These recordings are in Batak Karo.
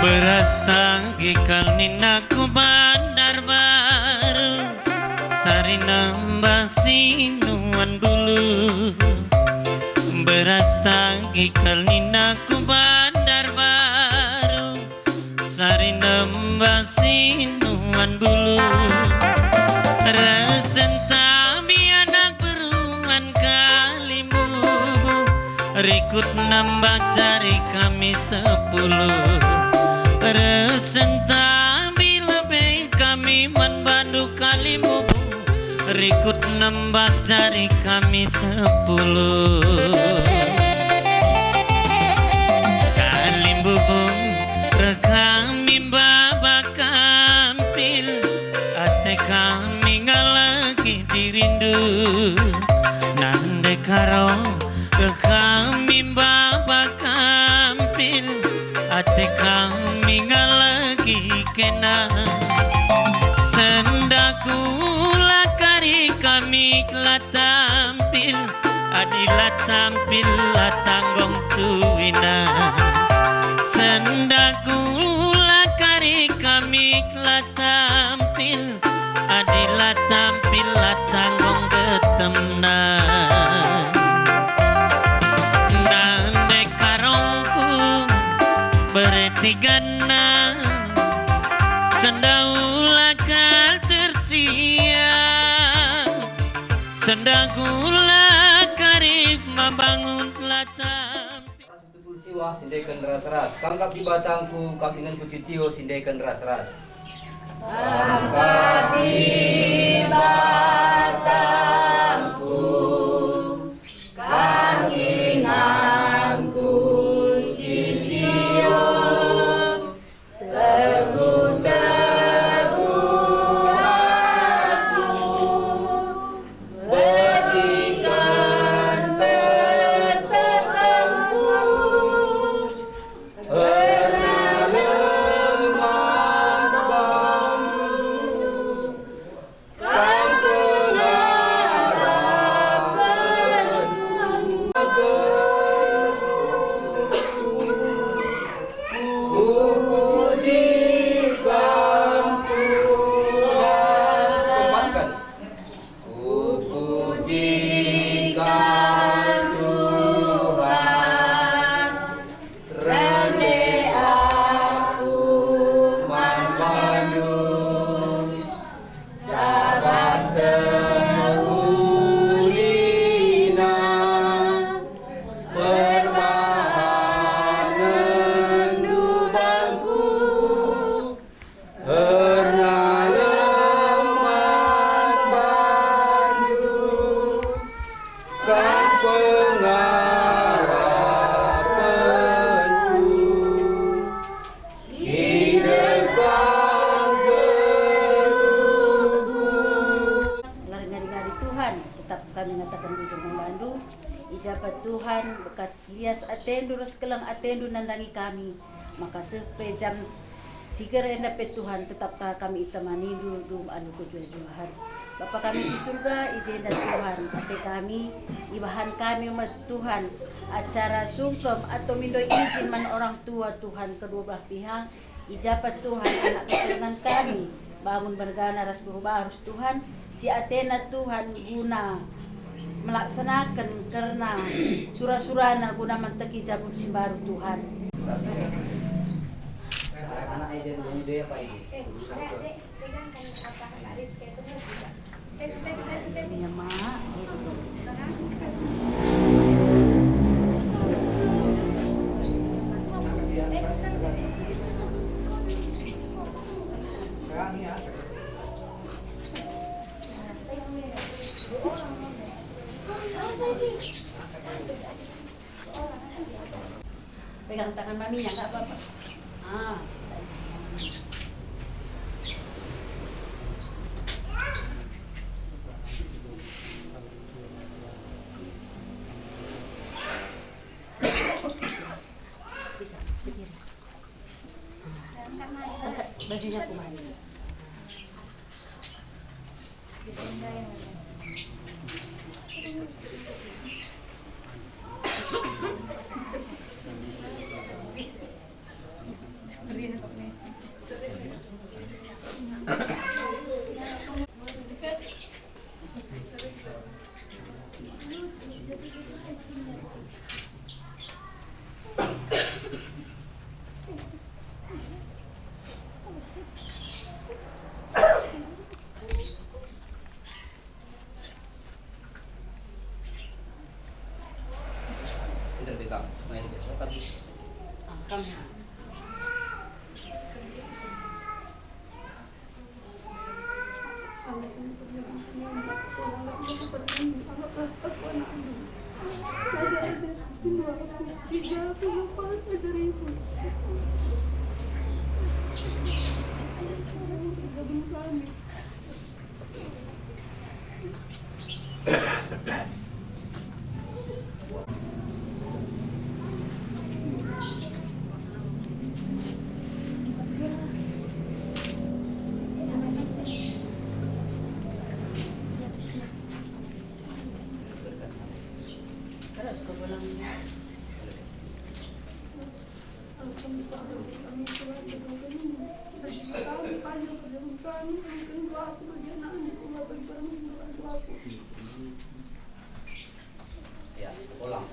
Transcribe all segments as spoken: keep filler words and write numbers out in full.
Beras tanggi kal ninaku Bandarbaru, sari nembah sinuan bulu. Beras tanggi kal ninaku Bandarbaru, sari nembah sinuan bulu. Resen tambi anak beruman kalimbubu, rikut nembah jari kami sepuluh. Resen tambi lebe kami man bandu kalimbubu, rikut nembah jari kami sepuluh. Kalimbubu reh kami mbaba kampil, ate kami ngalaki dirindu. Nande karo reh kami mbaba kampil, ate kami ngalaki kena. Sendaku la kari kami la tampil, adi la tampil la tanggong suina. Sendaku la kari kami la tampil, adi la tampil la tanggong getemna. Nande karongku bereti gana, sendaula kal tersiang, sendaku la karib membangun la tampil. Siwa sindeken ras-ras, kangkap di batangku, kaki ngentu titio sindeken ras-ras. Kangkap di batangku, kaki ngentu titio. Teguh-teguh aku, berikan pertengkangku, kerna lemah Bangku. Kam pengarapenku. Kupuji Kam Tuhan. Kupuji Kam Tuhan. Rende aku man bandu. Sabap seulina perbahanenndu Bangku, erna lemah bandu, Kam pengarapenku. Ngadi-ngadi Tuhan, tetap kami ngataken bujur man bandu. I ja pe Tuhan, bekas lias atendu ras keleng atendu nandangi kami, maka seh pe jam ciger enda pe Tuhan, tetap ka kami itemanindu dum alu kejuah-juahen. Bapa kami si Surga, i jenda Tuhan, ate kami, ibahan kami me Tuhan, acara sungkem atau mindo izin man orang tua Tuhan kedua belah pihak, i ja pe Tuhan anak keturunan kami, bangun mergana ras guru barus Tuhan, si atena Tuhan guna melaksanaken kerna sura-surana guna manteki jabu si mbaru Tuhan. Anak-anak ide dulu deh apa ini? Iya, Mak. Pegang tangan maminya, nggak apa-apa. Ah. Bisa, berdiri. Ah. Angkat bajunya kemari. Ya, ulang.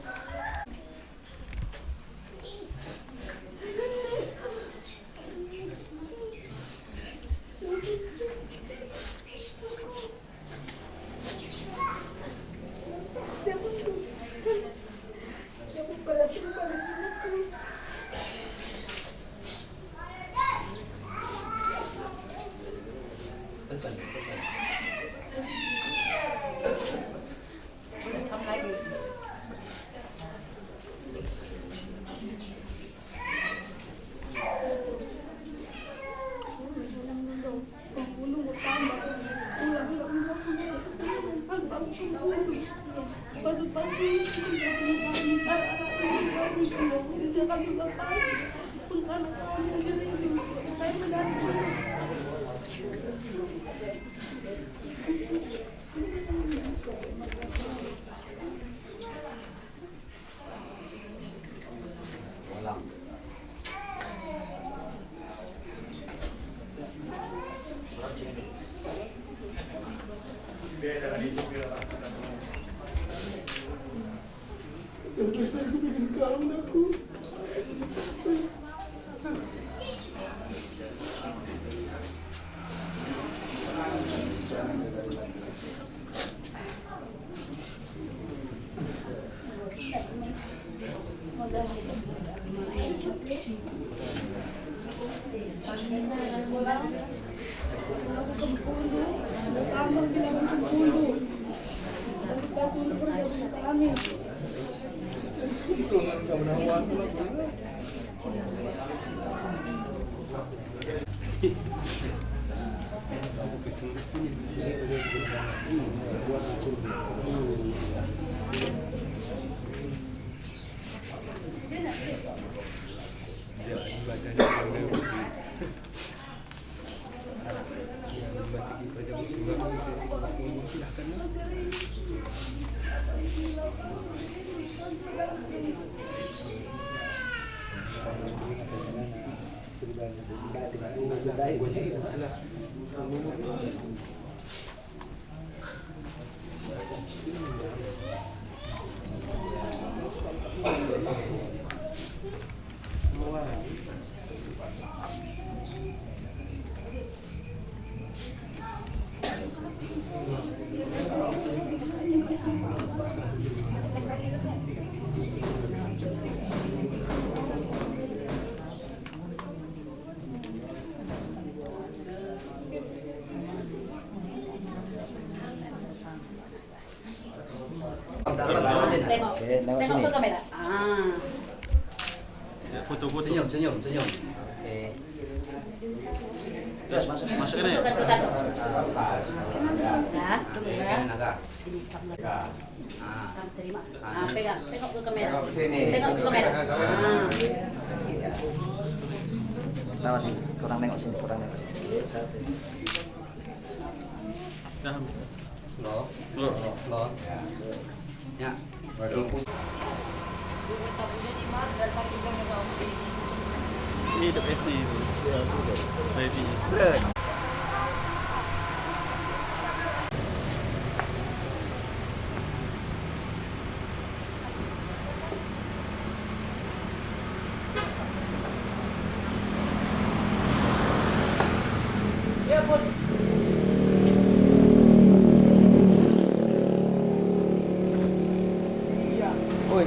Tengok, oke, lewat tengok sini. Ke kamera. Ah. Ya, foto, foto. Senyum, senyum, senyum. Oke. Terus masuk. Masuk ini. Masuk, masuk, masuk. Ya, tunggu ya. Ini kamera. Ah. Terima. Ah, pegang. Tengok ke kamera. Tengok ke sini. Tengok ke kamera. Ah. Nah, masih kurang tengok sini, kurang tengok sini. Satu. Dah. Lo. Lo. Lo. Ya. Ini the best sih. Ready. Oi,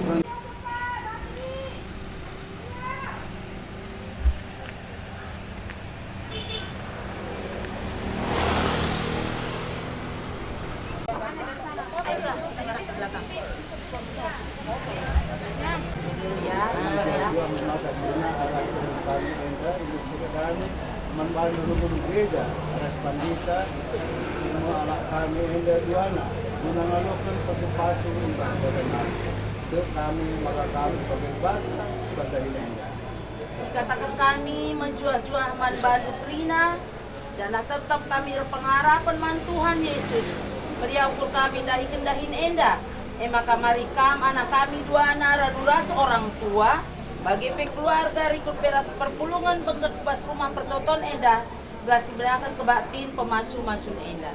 Man bana rukun gereja ras pandita, semua anak kami enda duana, guna ngaloken patu-patu ibas badan nami. Tek kami maka kami bage basa, basa enda. Ikataken kami mejuah-juah man bandu kerina, janah tep-tep kami erpengarapen man Tuhan Yesus, meriah ukur kami ndahiken dahin enda. E maka mari kam, anak kami duana, radu ras orang tua, Bage pe keluarga rikut pe ras perpulungen bengket ku bas Rumah Pertoton enda, gelah sibenaken kebaktin pemasu-masun enda.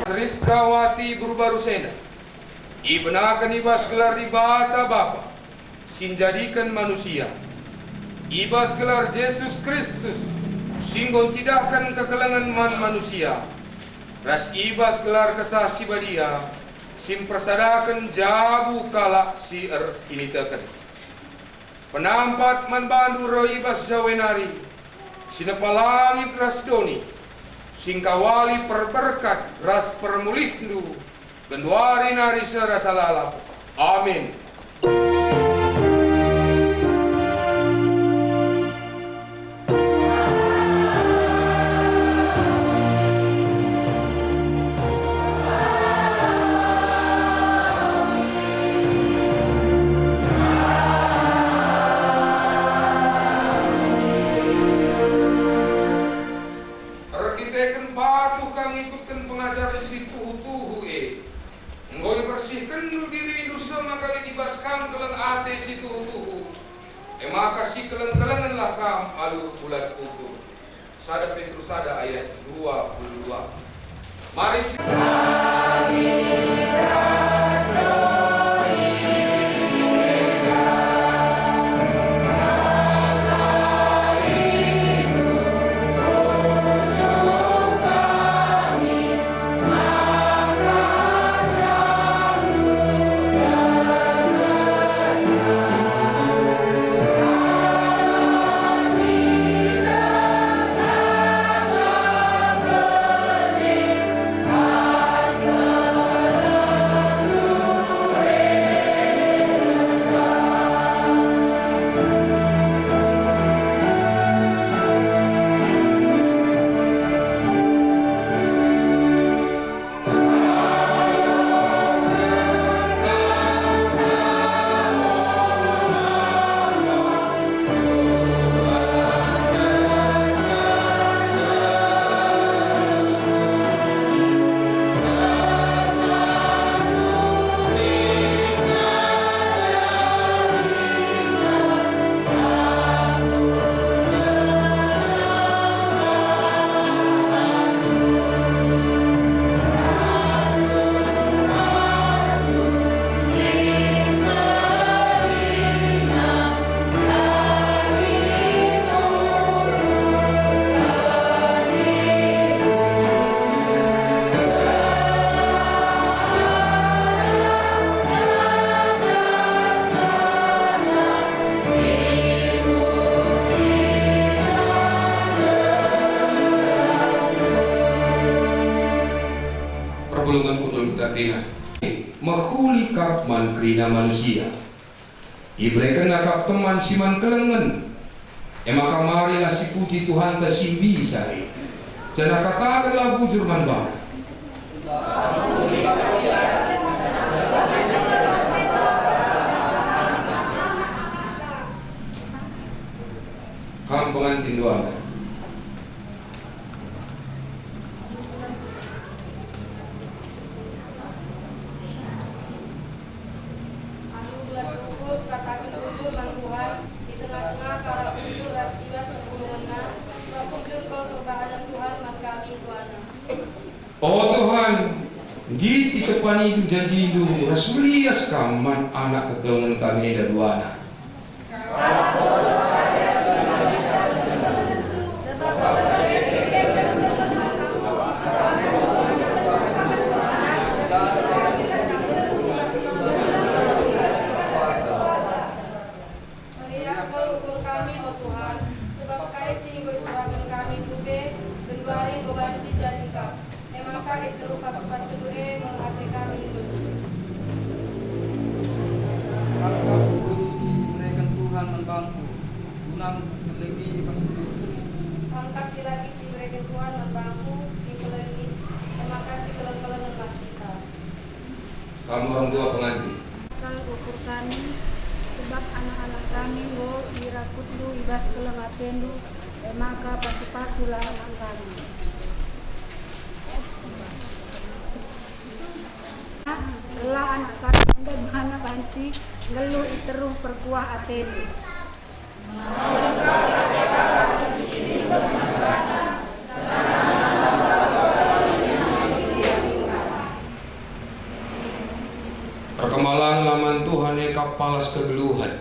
Seri Sekawati Beru-baru Sena ibenaken i bas gelar Dibata Bapa, si njadiken manusia, i bas gelar Jesus Kristus, si enggo ncidahken kekelengen man manusia, ras i bas gelar Kesah Si Badia, si mpersadaken jabu kalak si erkiniteken. Penampat man bandu reh i bas jawe nari, si nepa langit ras doni, si ngkawali perberkat ras permulihndu, genduari nari seh ras alalap. Amin. Erkiteken patuh kam ngikutken pengajaren si tuhu-tuhu e, enggo ibersihkenndu dirindu seh maka lit i bas kam keleng ate si tuhu-tuhu, e maka sikeleng-kelengenlah kam alu bulat ukur. Sada Petrus sada ayat dua puluh dua. Mari si- Perpulungen kundul kita kerina. Mehuli kap man kerina manusia. IberekenNa kap teman si man kelengen. E maka marilah sipuji Tuhanta si mbisa e, janah katakenlah bujur man baNa. Kam pengantin duana. Alu bulat ukur, kataken bujur man Tuhan, i tengah-tengah kalak bujur ras i bas perpulungenna, sebab bujur kal perbahanen Tuhan man kami duana. O Tuhan, nggit itepanindu janjiNdu ras melias Kam man anak kekelengen kami enda duana. Dua pengantin. Akal ukur kami, sebab anak-anak kami enggo irakutndu i bas keleng atendu, e maka pasu-pasulah anak kami. Gelah anak kami enda bana banci nggeluh i teruh perkuah atendu. Erkemalanlah man Tuhan, e kap palas kegeluhen.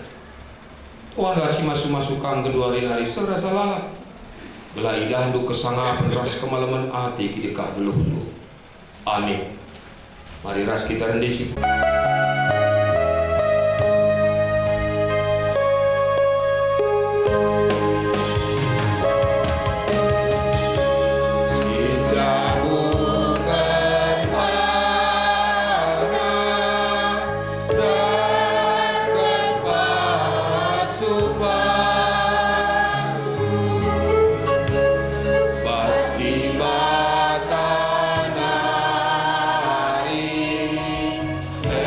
Tuhanlah si masu-masu kam genduari nari seh rasa lalap, gelah idahndu kesangapen ras kemalemen ate kidekah geluhndu. Amin. Mari ras kita rendisi. Datken pasu-pasu bas Dibata nari, e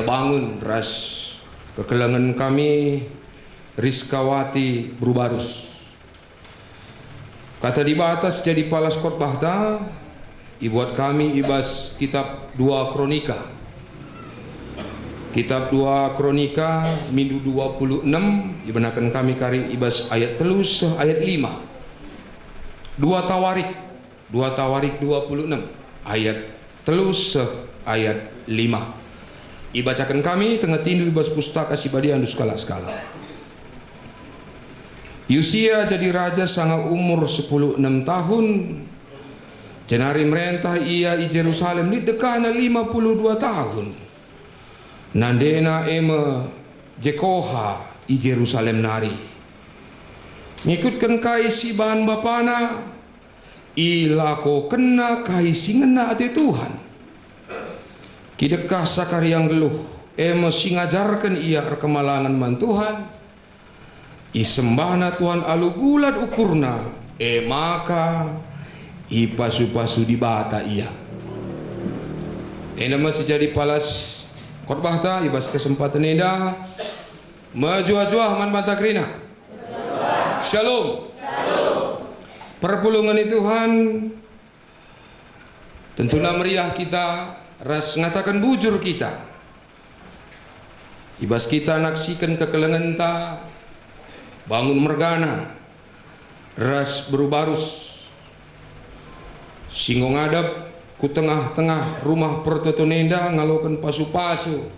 Bangun ras kekelengen kami, Riskawati Beru Barus. Kata Dibata si jadi palas khotbahta ibuat kami i bas Kitap dua Kronika. Kitap dua Kronika, mindu dua puluh enem, ibenaken kami kari i bas ayat telu seh ayat lima. Dua Tawarik, dua Tawarik dua puluh enem, ayat telu seh ayat lima. Ibacaken kami tengetindu i bas Pustaka Si Badiandu sekalak-sekalak. Usia jadi raja sanga umur sepuluh enem tahun, jenari merentah ia i Jerusalem lit dekahna lima puluh dua tahun. Nandena e me Jekoha i Jerusalem nari. Ngikutken kai si ibahan bapana, ilakokenna kai si ngena ate Tuhan. Kidekah Sakaria nggeluh, e me si ngajarken ia erkemalangen man Tuhan. Isembahna Tuhan alu bulat ukurna, e maka ipasu-pasu Dibata ia. Enda me si jadi palas khotbahta i bas kesempaten enda. Mejuah-juah man banta kerina. Shalom. Perpulungen ni Tuhan, tentuna meriah kita ras ngataken bujur kita. I bas kita naksiken kekelengenta, bangun mergana, ras beru barus si enggo ngadap ku tengah-tengah rumah pertoton enda ngaloken pasu-pasu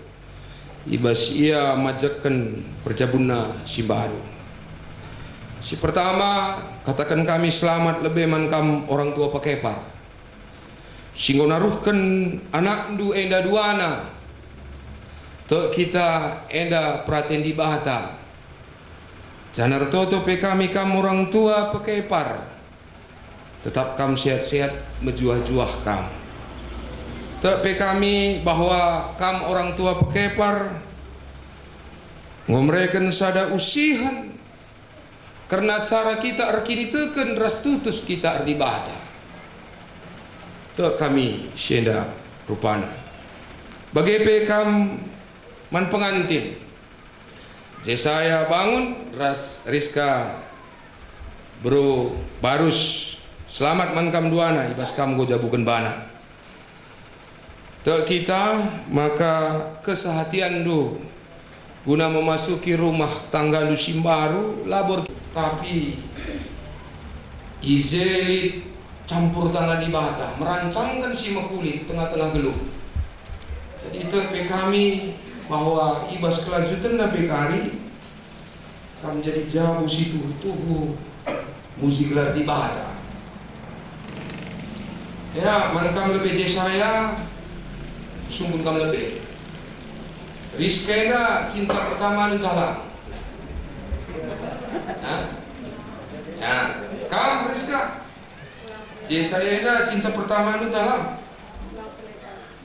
i bas ia majekken perjabunna si mbaru. Si pertama, kataken kami selamat lebe man kam orang tua pekepar si enggo naruhken anakndu enda duana. Tek kita enda peraten Dibata. Janah ertoto pe kami kam orang tua pekepar, tetap kam sehat-sehat, mejuah-juah kam. Tek pe kami bahwa kam orang tua pekepar enggo mereken sada usihen kerna cara kita erkiniteken ras tutus kita erdibata. Tek kami si enda rupana. Bage pe kam man pengantin. Jesaya Bangun ras Riska beru Barus, selamat man kam duana i bas kam enggo jabuken bana. Tek kita maka kesehatianndu guna memasuki rumah tanggandu si mbaru labor, tapi i je lit campur tangan Dibata merancangken si mehuli ku tengah-tengah geluh. Jadi tek pe kami bahwa i bas kelanjutenna pe kari kam jadi jabu si tuhu-tuhu muji gelar Dibata. Ya, man kam lebe Jesaya, sungkun kam lebe. Riska enda cinta pertama ntah lang? Hah? Ya, kam Riska? Jesaya enda cinta pertama ntah lang?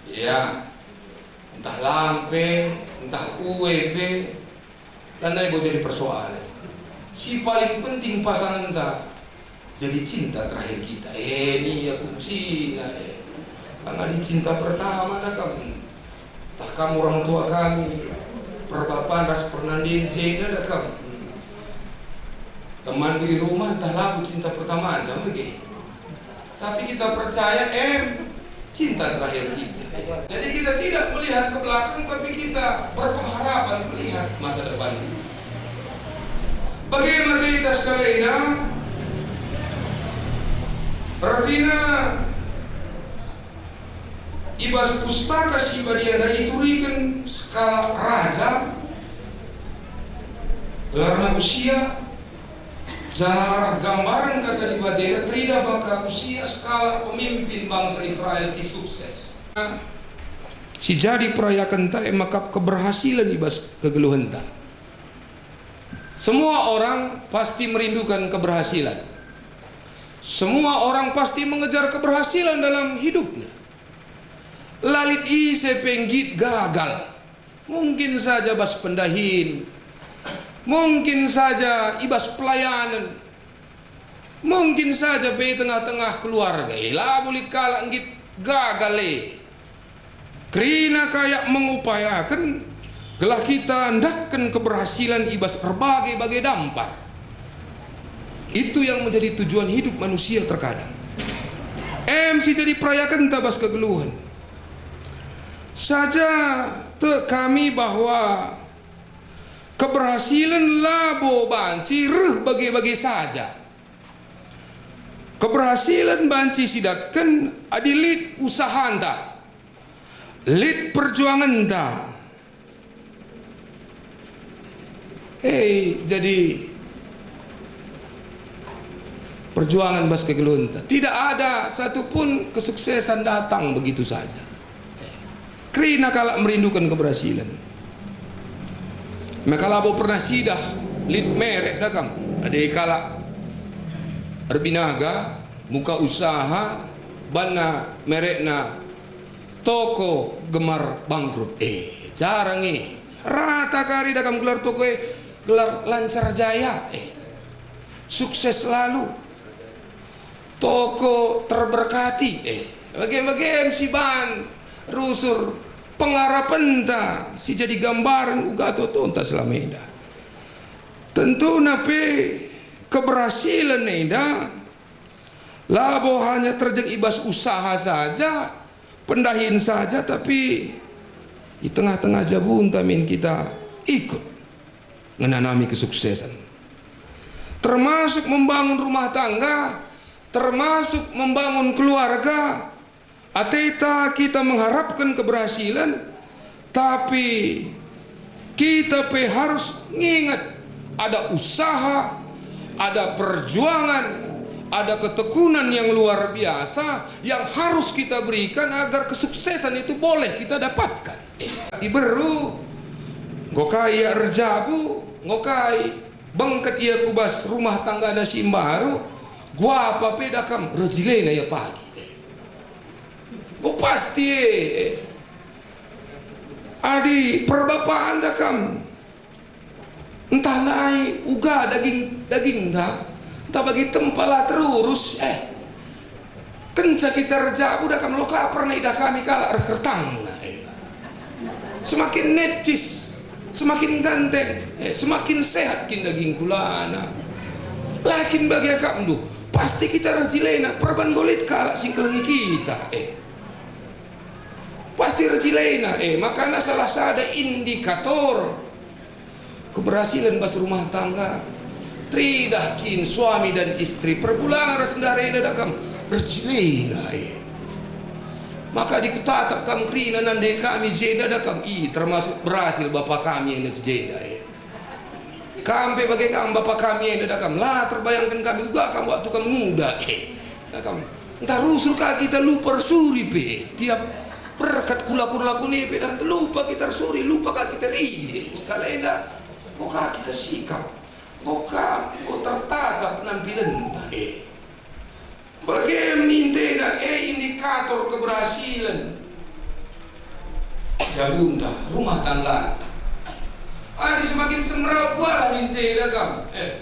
Ya. Ntah lang pe, ntah ue pe, lanai enggo jadi persoalen. Si paling penting pasangenta jadi cinta terakhir kita. Eh, nia kuncina, eh. Lang adi cinta pertama da kam. Ntah kam orang tua kami, perbapan ras pernanden jenda da kam. Teman di rumah ntah labo cinta pertama ntah merge. Tapi kita percaya, em, cinta terakhir kita. Jadi kita tidak melihat ke belakang, tapi kita berpengharapan melihat masa depan kita. Bagaimana kita sekalian? Ertina, i bas Pustaka Si Badia enda ituriken sekalak raja, gelarna Usia, janah arah gambaren Kata Dibata teridah maka Usia sekalak pemimpin bangsa Israel si sukses. Si jadi perayakenta e maka keberhasilen i bas kegeluhenta. Semua orang pasti merindukan keberhasilan. Semua orang pasti mengejar keberhasilan dalam hidupnya. La lit ise pe nggit gagal. Mungkin saja bas pendahin, mungkin saja i bas pelayanen, mungkin saja pe i tengah-tengah keluarga, eh, labo lit kalak nggit gagal e. Kerina kayak mengupayaken gelah kita ndakken keberhasilan i bas erbage-bage dampar. Itu yang menjadi tujuan hidup manusia terkadang. Em si jadi perayakenta bas kegeluhen. Saja tek kami bahwa keberhasilen labo banci reh bage-bage saja. Keberhasilen banci sidatken adi lit usahanta, lit perjuangenta. Hei, jadi perjuangan bas kegeluhenta. Tidak ada satupun kesuksesan datang begitu saja. Kerina kalak merinduken keberhasilen. Maka labo pernah sidah lit merek da kam. Adi kalak erbinaga, muka usaha, banna merekna Toko Gemar Bangkrut. Eh, jarang eh. Rata kari da kam gelar toko eh, gelar Lancar Jaya. Eh, sukses selalu. Toko terberkati, eh, bage-bage si ban rusur pengarapenta si jadi gambaren uga totonta selama enda. Tentuna pe keberhasilen enda labo hanya terjeng i bas usaha saja, pendahin saja, tapi i tengah-tengah jabunta min kita ikut ngenanami kesuksesan. Termasuk membangun rumah tangga, termasuk membangun keluarga. Ateta kita mengharapkan keberhasilan, tapi kita pe harus ngingat ada usaha, ada perjuangan, ada ketekunan yang luar biasa yang harus kita berikan agar kesuksesan itu boleh kita dapatkan. Eh, diberu, enggo kai ia erjabu, enggo kai bengket ia ku bas rumah tanggana si mbaru, guapa pe da kam rejilena ia pagi. Eh, enggo pasti e, eh. Adi perbapaken da kam, ntah nai uga daging-dagingta, ntah bagi tempa la terurus, eh. Kenca kita erjabu da kam, lo ka pernah idah kami kalak erkertangna, eh. Semakin necis, semakin ganteng, eh, semakin sehat kin daging kulana. Lakin bagi akapndu, pasti kita erjilena, perban enggo lit kalak si ngkelengi kita, eh. Pasti erjilena, eh, makana salah sada indikator keberhasilan bas rumah tangga. Teridah kin suami dan istri perbulangen ras ndarena da kam erjilena, eh. Maka adi kutatap kam kerina nande kami jenda da kam, i, termasuk berhasil bapa kami enda si jenda, eh. Kam pe bage kam bapa kami enda da kam, la terbayangken kami uga kam waktu kam nguda, eh. Da kam, ntah rusur ka kita lupa ersuri pe, tiap berkat kulakun-lakun e pe dah lupa kita ersuri, lupa ka kita ridi, eh. Sekalenda, enggo ka kita sikap, enggo ka, enggo tertatap nampilenta, eh. Bage nintena, eh, indikator keberhasilen jabunta, rumah tangga. Adi semakin semraut kuala nintena kam, eh.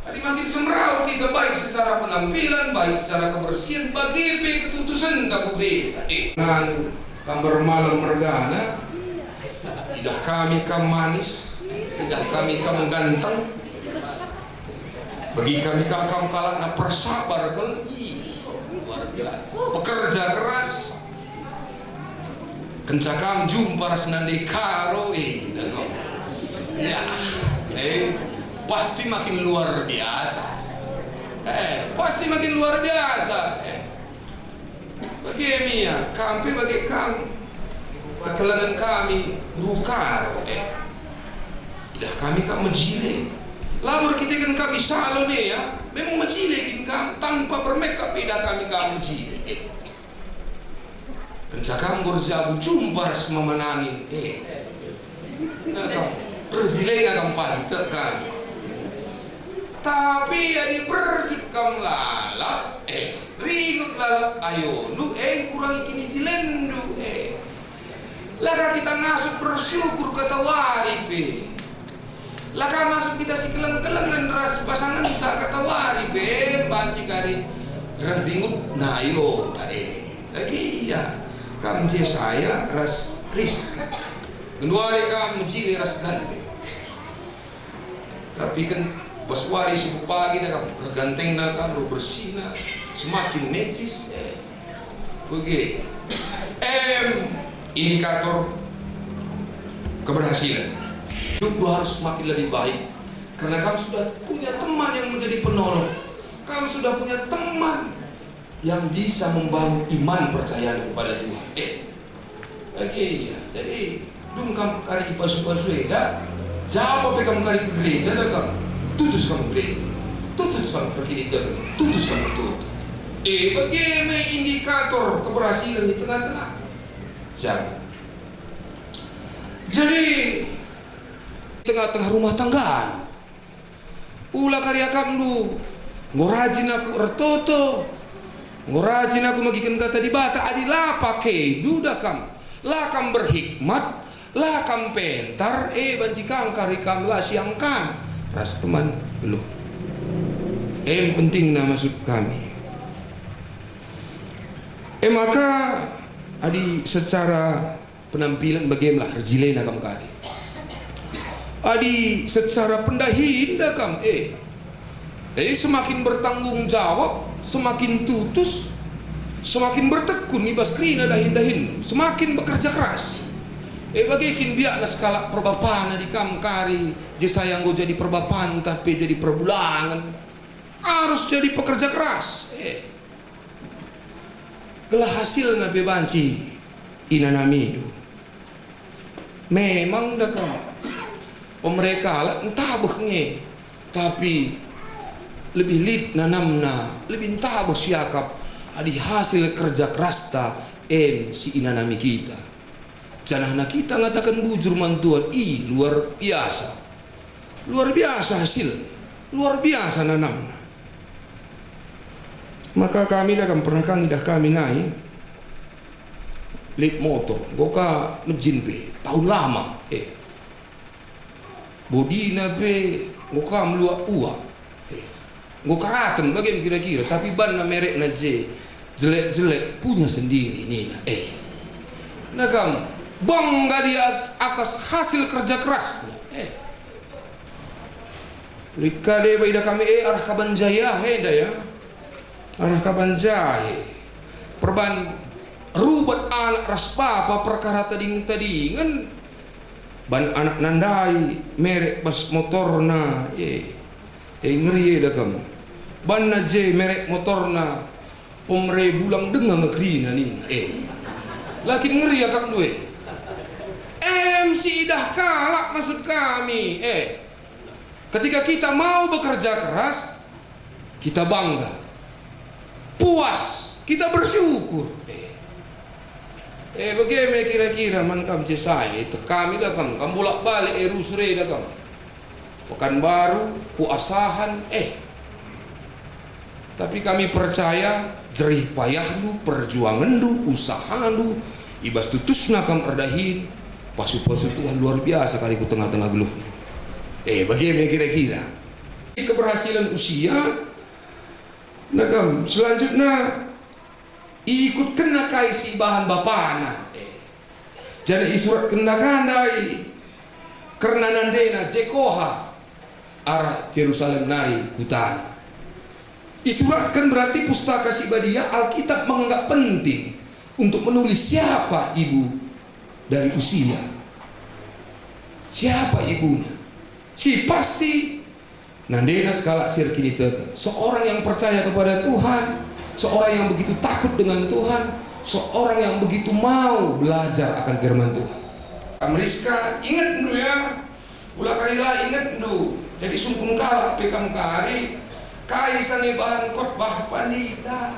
Adi makin semraut kita baik secara penampilan, baik secara kebersihan, bage pe ketutusenta ku gereja, eh. Nganu kam bermalam mergana, idah kami kam manis, idah kami kam ganteng. Bagi kami kam, kam kalakna persabar kal, ih, luar biasa. Pekerja keras. Kenca kam jumpa ras nande Karo, eh, dano. Ya, eh, pasti makin luar biasa. Eh, pasti makin luar biasa. Eh. Bage me ia, kam pe bage kam. Kekelengen kami beru Karo, eh. Idah kami kam mejile. Labo erkiteken kami salon e, ya. Memang mejile kin kam, tanpa bermakeup idah kami kam mejile, eh. Kenca kam erjabu jumpa ras mama nangin, eh. Nah, kam, erjilena kam pagi tek kam. Tapi adi berjut kam lalap, eh, ringut lalap ayondu, eh, kurangi kinijilenndu, eh. La ka kita ngasup bersyukur katawari pe. La ka ngasup kita sikeleng-kelengen ras pasangenta katawari pe, banci kari reh ringutna ayonta, eh. Bage ia, Kam Jesaya ras Rizka. Genduari kam mejile ras ganteng. Tapi kan bas wari si pepagi da kam, ergantengna kam, bersihna, semakin necis, eh, bage. Em, indikator keberhasilan. Hidupndu harus semakin lebih baik, karena kam sudah punya teman yang menjadi penolong. Kam sudah punya teman yang bisa membangun iman percaya kepada Tuhan. Eh, oke, iya. Jadi, dung kam kari pasu-pasu enda, japa pe kam kari ke gereja da kam, tutus kam gereja, tutus kam perkiniteken, tutus kam betul. Eh, bage me indikator keberhasilan di tengah-tengah. Siap. Jadi, tengah-tengah rumah tangga. Ula kari akapndu, enggo rajin aku ertoto, enggo rajin aku megiken Kata Dibata, adi la pakendu da kam, la kam berhikmat, la kam pentar, e banci kam kari kam la siangkan ras teman geluh. Em pentingna maksud kami. E maka, adi secara penampilan bage me lah erjilena kam kari. Adi secara pendahin da kam, eh, eh, semakin bertanggung jawab, semakin tutus, semakin bertekun i bas kerina dahin-dahin, semakin bekerja keras. Eh, bage kin biakna sekalak perbapana di kam kari, Jesaya enggo jadi perbapanta pe jadi perbulangen. Arus jadi pekerja keras. Eh. Gelah hasilna pe banci inanamindu. Memang da kam, pemere kalak ntabeh nge, tapi lebih lit nanamna, lebih ntabeh siakap adi hasil kerja kerasta em si inanami kita. Janahna kita ngataken bujur man Tuhan, i luar biasa. Luar biasa hasilna, luar biasa nanamna. Maka kami da kam pernah ka ngidah kami nai lit motor, enggo ka mejin pe, tahun lama, eh. Bodina pe enggo ka meluak uak, eh. Enggo karaten bage kira-kira, tapi banna merekna je jelek-jelek, punya sendiri nina, eh. Nah kam, bangga dia atas hasil kerja kerasnya, eh. Lit ka deba idah kami, eh, arah kaban jaya enda ya. Arah kaban jahe. Perban rubat anak ras bapa perkara tading-tadingen. Ban anak nandai merek bas motorna, eh. Eh, ngeri eda kam. Banna je merek motorna, pemere bulang denga nge kerina nina, eh. Lakin ngeri akapndu e. Em si idah kalak maksud kami, eh. Ketika kita mau bekerja keras, kita bangga, puas, kita bersyukur. Eh, eh, bage me kira-kira man kam Jesaya, ieteh kami da kam, kam bolak-balik e rusur eda kam. Pekanbaru, ku Asahan, eh. Tapi kami percaya jerih payahndu, perjuangenndu, usahandu, i bas tutusna kam erdahin, pasu-pasu Tuhan luar biasa kari ku tengah-tengah geluhndu. Eh, bage me kira-kira. Keberhasilan usia, nah kam, selanjutna, iikutkenna kai si ibahan bapana. Eh. Janah isuratkenna ka ndai kerna nandena Jekoha arah Jerusalem nari kutana. Isuratken berarti Pustaka Si Badia, Alkitab menganggap penting untuk menulis siapa ibu dari Usia. Siapa ibunya? Si pasti, nandena sekalak si erkiniteken, seorang yang percaya kepada Tuhan, seorang yang begitu takut dengan Tuhan, seorang yang begitu mau belajar akan firman Tuhan. Kam Rizka, ingetndu ya, ula kari la ingetndu, jadi sungkun kalak pe kam kari, kai sa nge bahan khotbah pandita.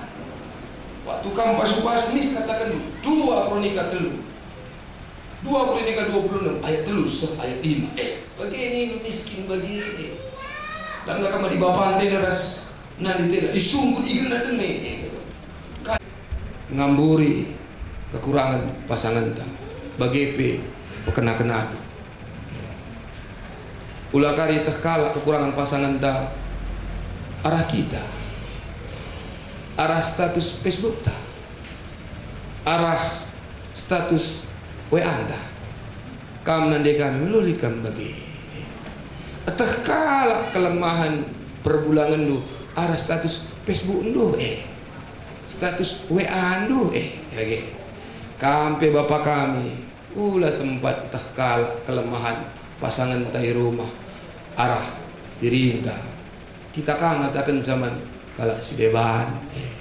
Waktu kam pasu-pasu nis kataken dua Kronika telu. Dua Korintus dua puluh enam ayat telu seh ayat lima. Eh, bage nindu miskin bage. Lam ngakap madi bapanta ras nandita, isungkun igenna denga. Eh, ka-, ngamburi kekurangan pasanganta, bage pe pekena-kenandu. Ula kari teh kalak kekurangan pasanganta arah kita, arah status Facebookta, arah status W A-nta. Kam nande kami, melo lit kam bage. Eteh kalak kelemahen perbulangenndu arah status Facebook-ndu, eh. Status W A-ndu, eh, bage. Kam pe bapa kami, ula sempat eteh kalak kelemahen pasangenta i rumah arah dirinta. Kita ka ngataken zaman kalak si deban, eh,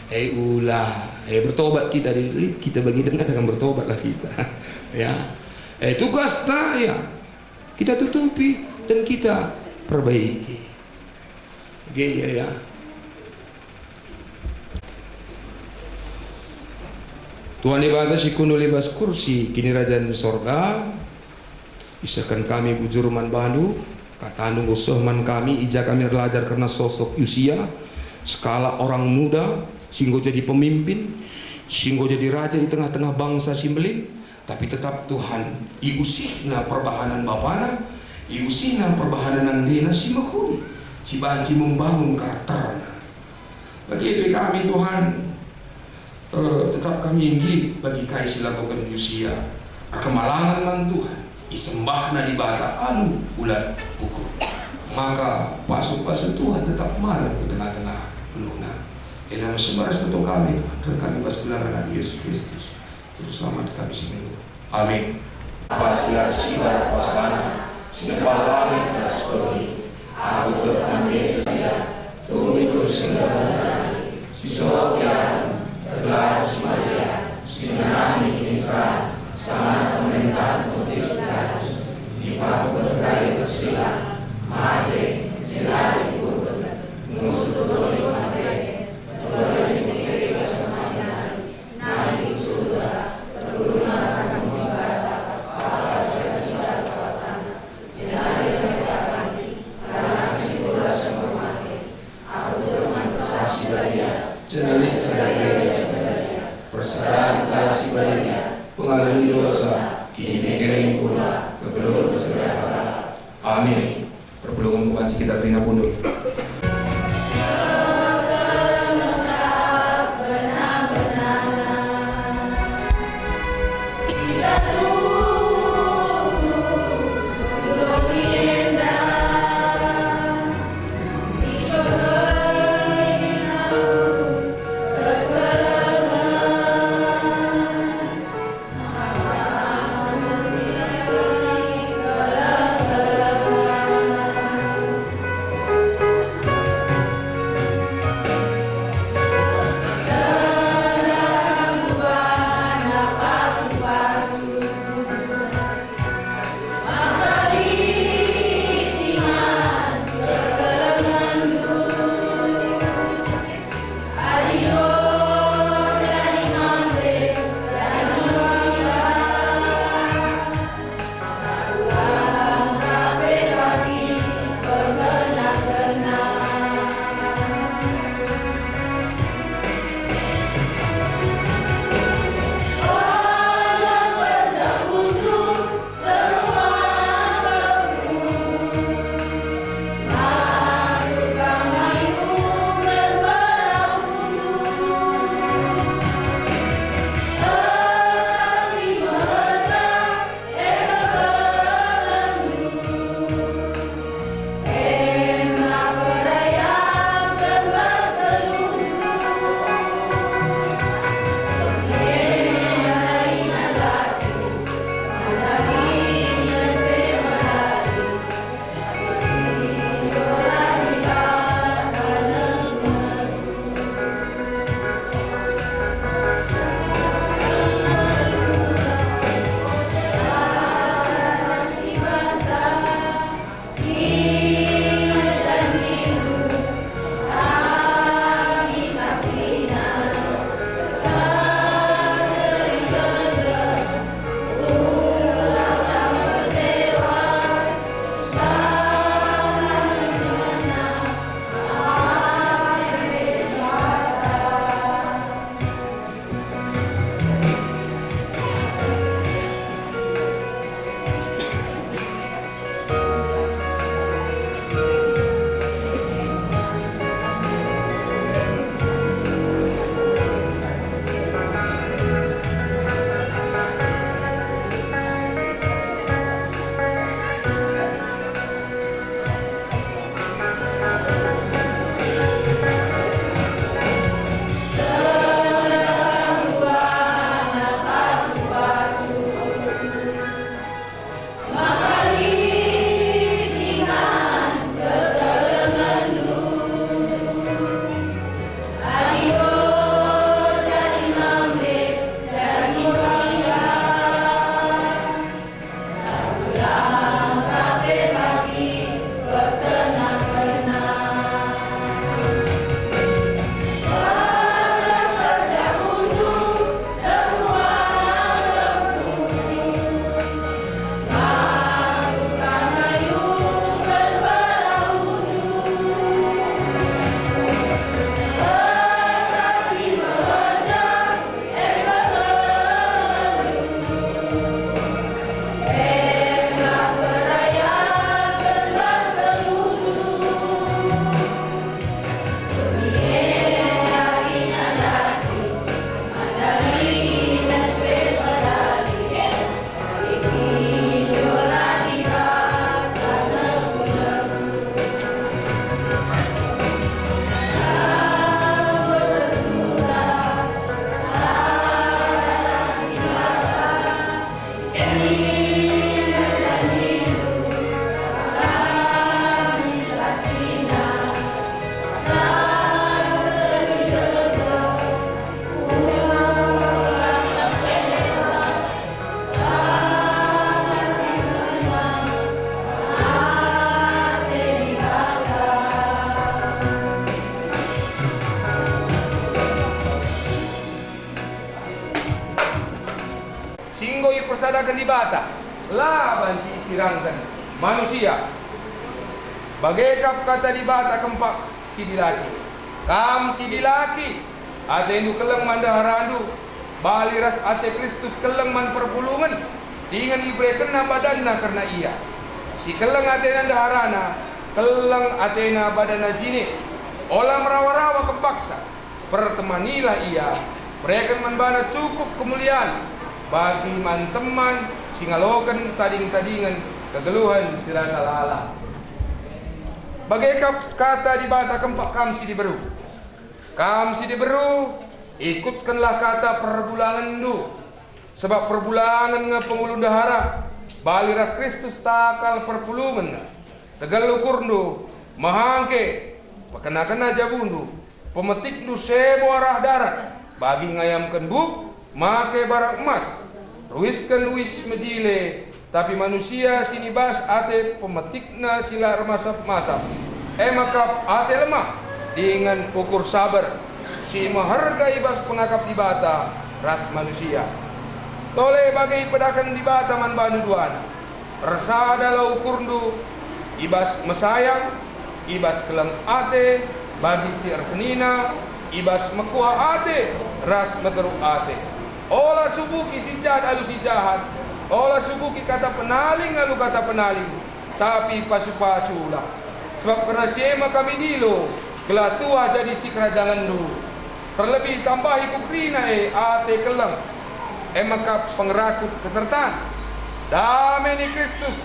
eh, ula, eh, bertobat kita, di, lit kita bagi dengar dengan bertobatlah kita. Ya. Eh, tugasta, ya, kita tutupi dan kita perbaiki. Oke, ya, ya. Tuhan Dibata si kundul i bas kursi kinirajan sorga, isehken kami bujur man bandu, katandu enggo seh man kami, i ja kami erlajar kerna sosok Yusia, sekalak orang muda, si enggo jadi pemimpin, si enggo jadi raja i tengah-tengah bangsa si mbelin, tapi tetap Tuhan, iusihna perbahanen bapana, iusihna perbahanen nandena si mehuli, si banci membangun karakterna. Bage pe kami, Tuhan, eh, tetap kami nggit bagi kai si lakoken Yusia. Erkemalangen man Tuhan, isembahna Dibata alu bulan ukur. Maka pasu-pasu Tuhan tetap malem ku tengah-tengah geluhna. Enda me sembah ras toto kami, Tuhan, reh kami bas gelar Anak Yesus Kristus, Juru Selamat kami si nggeluh. Amin. Bapa si la ersibar kuasana, si nempal langit ras doni, aku tek man Yesus ia, tunggu i kursi kemulian, si soh ia, ergelar si Maria, si ngenanami kiniseran, sangana pemerintahen Pontius Pilatus, ipakuken kayu tersilang, mate, jenari ikuburken, ngusur doni mate, tole lit bas kematian. Nari ku surga, perpulungen Dibata, Bapa si la ersibar kuasana, jenari erkata kami, karna si kuras sumber mate. Aku tek man Kesah si Badia, jenari sada Gereja si Badia, persadan kalak si badia, pengalemi dosa, kiniteken kula, kegeluhen si rasa lalap. Amin. Perpulungen banci kita kerina kundul. Adaken Dibata, la banci isirangken manusia. Bage kap kata Dibata kempak si dilaki. Kam si dilaki, atendu keleng man ndeharandu, bali ras ate Kristus keleng man perpulungen, dingen iberekenNa badanNa kerna ia. Si keleng atena ndeharana, keleng atena badanna jine. Ola merawa-rawa kempaksa. Pertemanilah ia, bereken man bana cukup kemulian, bagi man teman si ngaloken tading-tadingen kegeluhen si rasa lalap. Bage kap kata Dibata kempak kam si diberu. Kam si diberu, ikutkenlah kata perbulangenndu, sabap perbulangen nge pengulu ndehara, bali ras Kristus takal perpulungen. Tegel ukurndu, mehangke, pekena-kena jabundu, pemetikndu sebo arah darat, bagi ngayamken buk, make barang emas, ruisken uis mejile, tapi manusia si nibas ate pemetikna si la ermasap-masap, e maka ate lemah, dingen ukur saber, si meherga i bas pengakap Dibata ras manusia. Tole bage ipedaken Dibata man bandu duana. Ersadalah ukurndu i bas mesayang, i bas keleng ate, bagi si ersenina, i bas mekuah ate, ras meteruk ate. Ola subuki si jahat alu si jahat, ola subuki kata penaling alu kata penaling, tapi pasu-pasulah. Sebab kerna si e me kami ndilo, gelah tuah jadi sikerajangenndu. Terlebih tambahi ku kerina e ate keleng, e maka pengerakut kesertan. Dame ni Kristus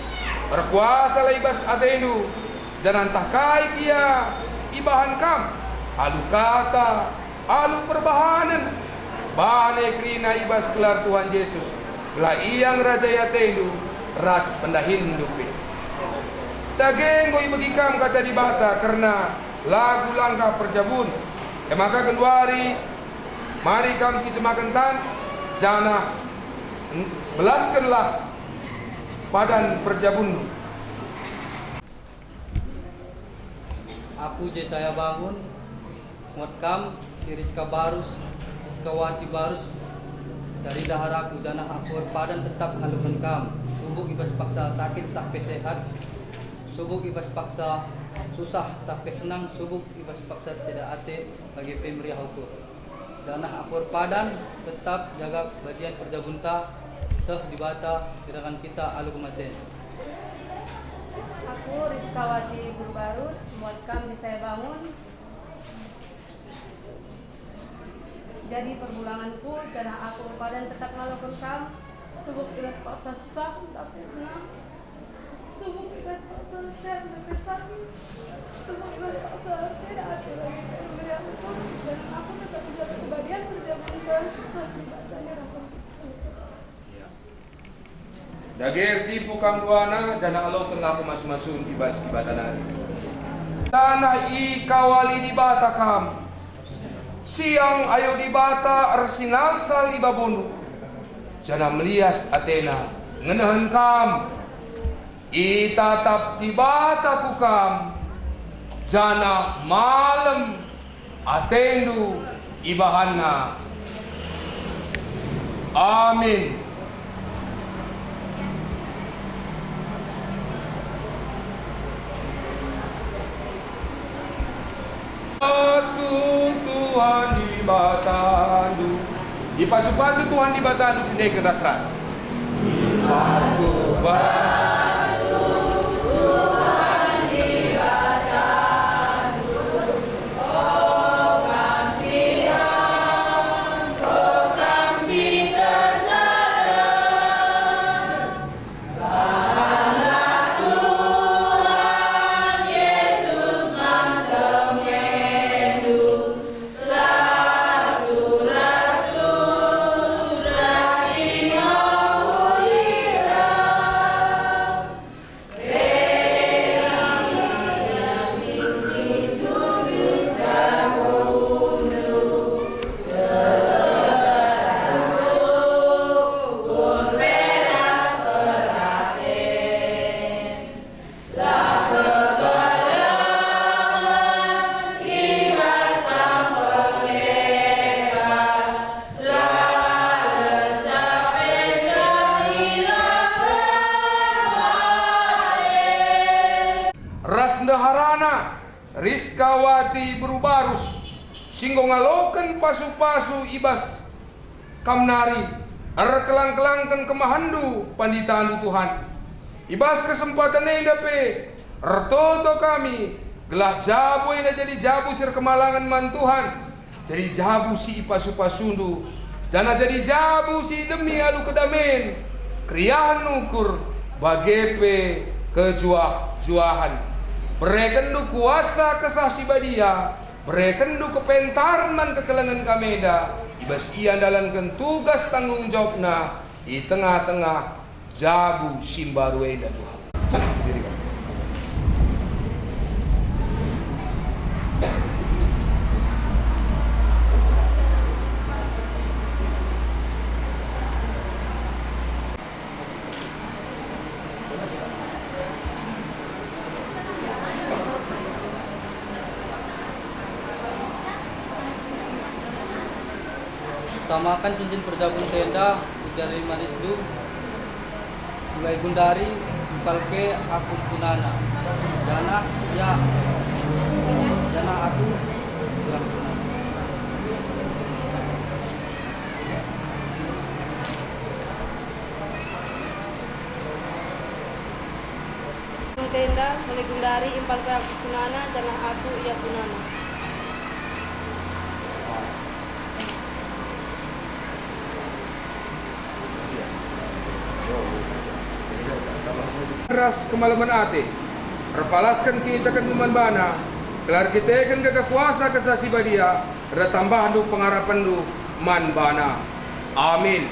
erkuasalah i bas atendu, janah ntah kai pe ia ibahan kam, alu kata, alu perbahanen, bahan e kerina i bas gelar Tuhan Jesus, gelah ia ngerajai atendu ras pendahinndu pe. Dage enggo ibegi kam kata Dibata kerna lagu langkah perjabun. E maka genduari, mari kam si jemaken tan, janah belaskenlah padan perjabunndu. Aku Jesaya Bangun, muat kam si Rizka Barus, Rizkawati Barus, dari ndeharaku, janah aku erpadan tetap ngaloken kam, subuk i bas paksa sakit tah pe sehat, subuk i bas paksa susah tah pe senang, subuk i bas paksa ceda ate, bage pe meriah ukur. Janah aku erpadan tetap jaga badian perjabunta, seh Dibata irakan kita alu kematen. Aku Rizkawati Purbarus, muat kam Jesaya Bangun. Jadi perbulangenku, janah aku erpadan tetap ngaloken kam, subuk i bas paksa susah, tapi senang. Subuk i bas paksa sehat tapi sakit. Subuk i bas paksa ceda ate, bage pe meriah ukur, janah aku tetap menjaga kebadian perjabunta, seh Dibata irakan kita. Dage erjimpuh kam duana, janah alokenlah pemasu-masun i bas Dibata nari. Janah ikawali Dibata kam. Siang ayo Dibata ersinalsal i babundu, janah melias ateNa ngenehen kam. Itatap Dibata ku kam, janah malem atendu ibahanNa. Amin. Pasu Tuhan Dibatandu. Ipasu-pasu Tuhan Dibatandu si ndeken ras-ras. Ipasu-pasu Tuhan Dibatandu. Riskawati Beru Barus, si enggo ngaloken pasu-pasu i bas Kam nari, erkelang-kelangken kemahenndu, panditandu Tuhan. I bas kesempaten enda pe, ertoto kami, gelah jabu enda jadi jabu si erkemalangen man Tuhan, jadi jabu si ipasu-pasundu, janah jadi jabu si idemi alu kedamen, keriahen ukur, bage pe kejuah-juahen. Berekenndu kuasa Kesah Si Badia, berekenndu kepentaren man kekelengen kami enda, i bas ia ndalanken tugas tanggung jawabna i tengah-tengah jabu si mbaru enda, Tuhan. Utamaken cincin perjabunta enda ku jari manisndu, mulai gundari impal pe aku punana, janah ia, janah aku ia punana. Tenda, mulai gundari impal pe aku punana, janah aku ia punana. Ras kemalemen ate, erpalasken kiniteken man bana, gelah erkiteken gagah kuasa Kesah Si Badia, erdahi tambahndu pengarapenndu man bana. Amin.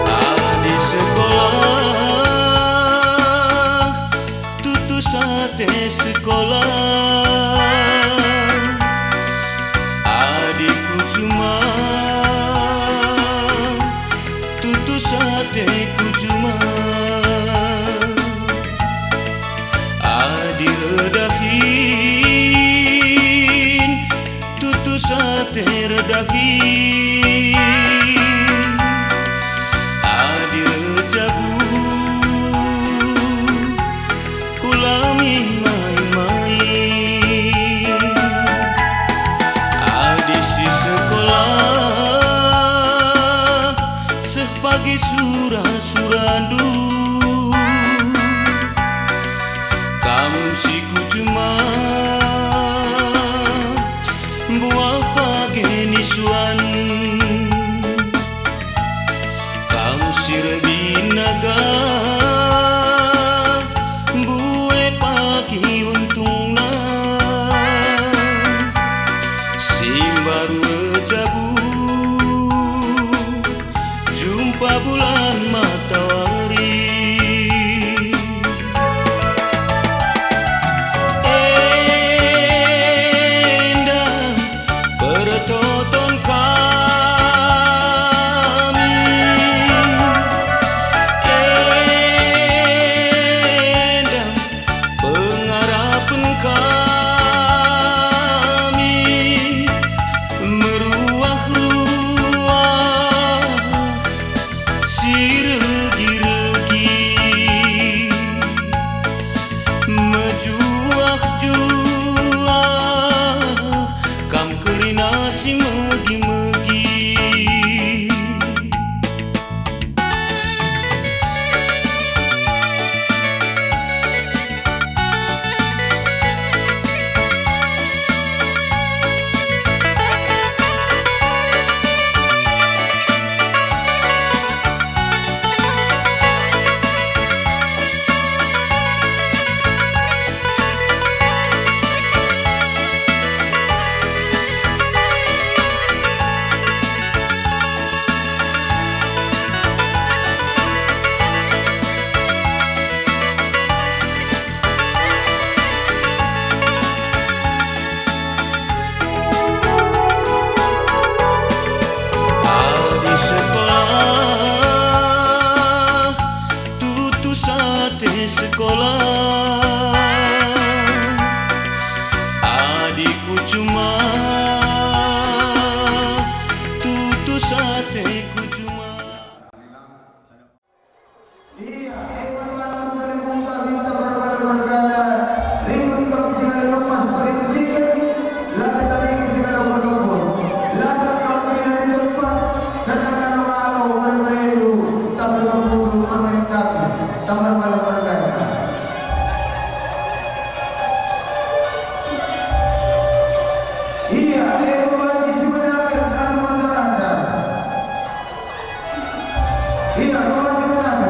Adi sekolah, tutus ate sekolah. Adi ku juma, tutus ate ku juma. Adi erdahin, tutus ate erdahin. Adi erjabu, ula main-main. Adi si sekolah, seh pagi sura-surandu. Kam si ku juma, mbuah pagi nisuan. Mejabu, jumpa bulan matawari. Enda pertoton kami. Enda pengarapen kami meruah-ruah si regi-regi, mejuah-juah kam kerina si megi-megi. Adi sekolah, tutus ate sekolah. Adi kucuma, tutus ate kucuma. Ia, e man bangku kalimbuka minta marmar mergana, rikut kam si ngalo lepas perinciken, la ketaliki si ngalo perlengkun, la tek kam kerina i tempat, kerna ngalo-ngalo mere-merendu, tapi kam kundul permain kami, tah marmar mergana. Ia, e man banci si medaken alu mata randa. Ia, kau ajar menang.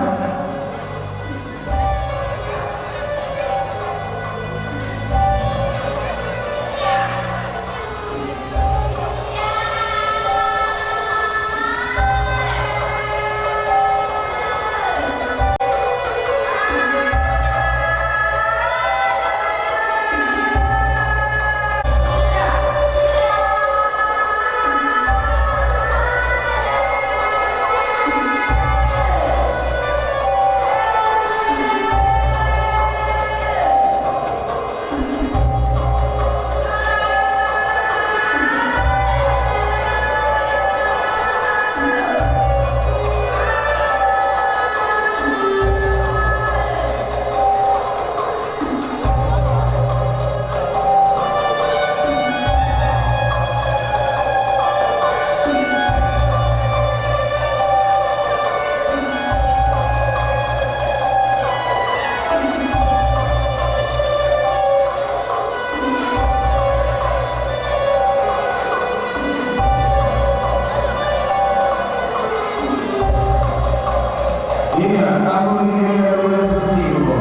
Iya, aku ini adalah suci, Bapa.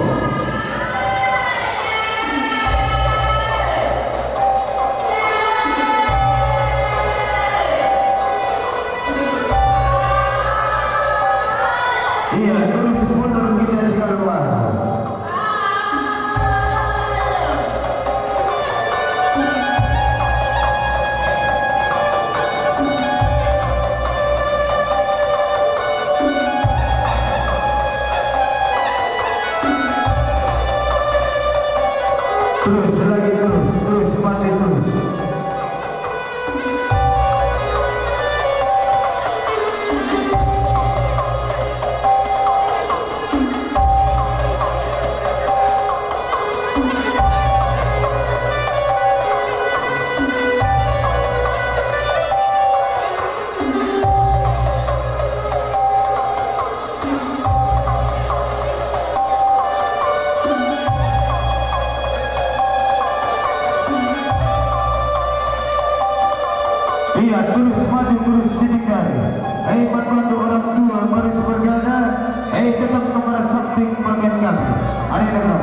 Iya, terus mundur kita si keluar. Terus lagi, terus, terus, maju terus. Iya, terus maju, terus sidik jari. Hei, bantu orang tua, mari sepergana. Hei, tetap ke arah samping permen kami. Hari datang.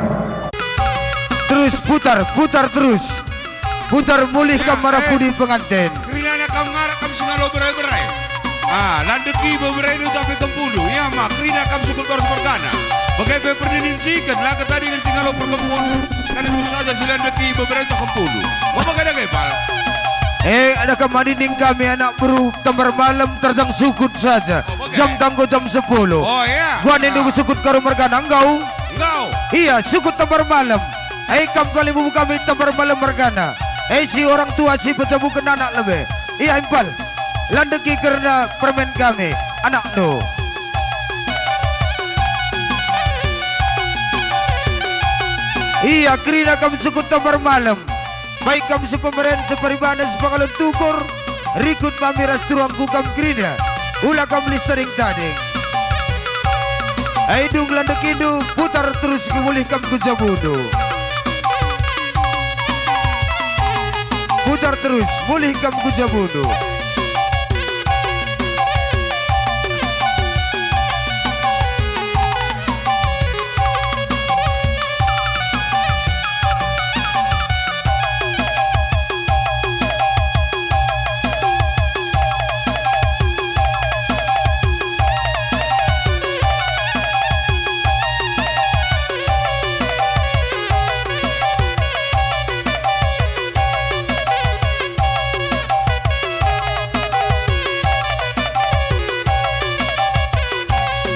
Terus putar, putar terus. Putar mulih kam arah pudi penganten. Kerina kam ngarak kam singalo berai-berai. Ah, landeki beberai nu tapi kempundu. Ia ma, kerina kam sukut baru mergana. Bage pe perninin siket, la ketadingen singalo perkempun. Kan itu saja si landeki beberai tak kempundu. Mau bage dage, Pal? Eh, ada kam nina kami anak beru Tambar Malem terjang sukut saja. Oh, bage. Jam tanggo jam sepuluh. Oh, iya. Gua nindu sukut baru mergana, enggau? Enggau. Iya, sukut Tambar Malem. Ai kam kalimbubu kami Tambar Malem mergana. Ai si orang tua si pejabuken anak lebe. Ia impal. Landeki kerna permen kami, anakndu. Ia kerina kam sukut Tambar Malem. Baik kam sepemeren, separibanen, sepangalon tukur. Rikut mami ras turangku kam kerina, ula kam lis tading-tading. Ai dung landekindu, putar terus mulih kam ku jabundu. Putar terus mulih kam ku jabundu.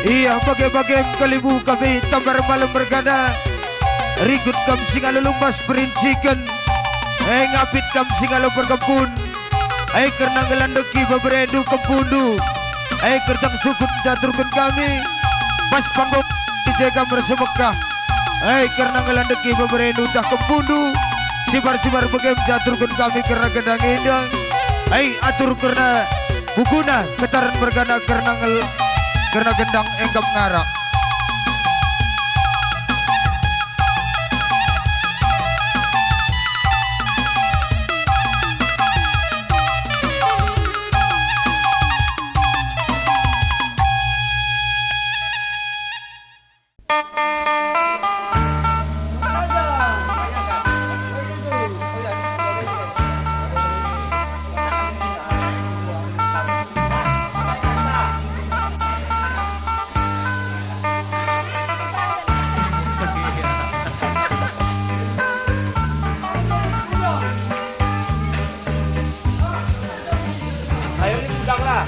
Ia bage-bage kalimbubu kami Tambar Malem mergana. Rikut kam singalo lumbas perinciken. Eh, ngapit kam singalo perkempun. Ai kerna ngelandeki beberendu kempundu. Ai kerjang sukut ncaturken kami. Pas panggung i je kam ersemekah. Ai kerna ngelandeki beberendu tah kempundu. Sibar-sibar bage ncaturken kami kerna gendang-indang. Ai atur kerna bukuna ketaren mergana kerna ngel-, kerna gendang engkap ngarak. Ayo, ni udang lah.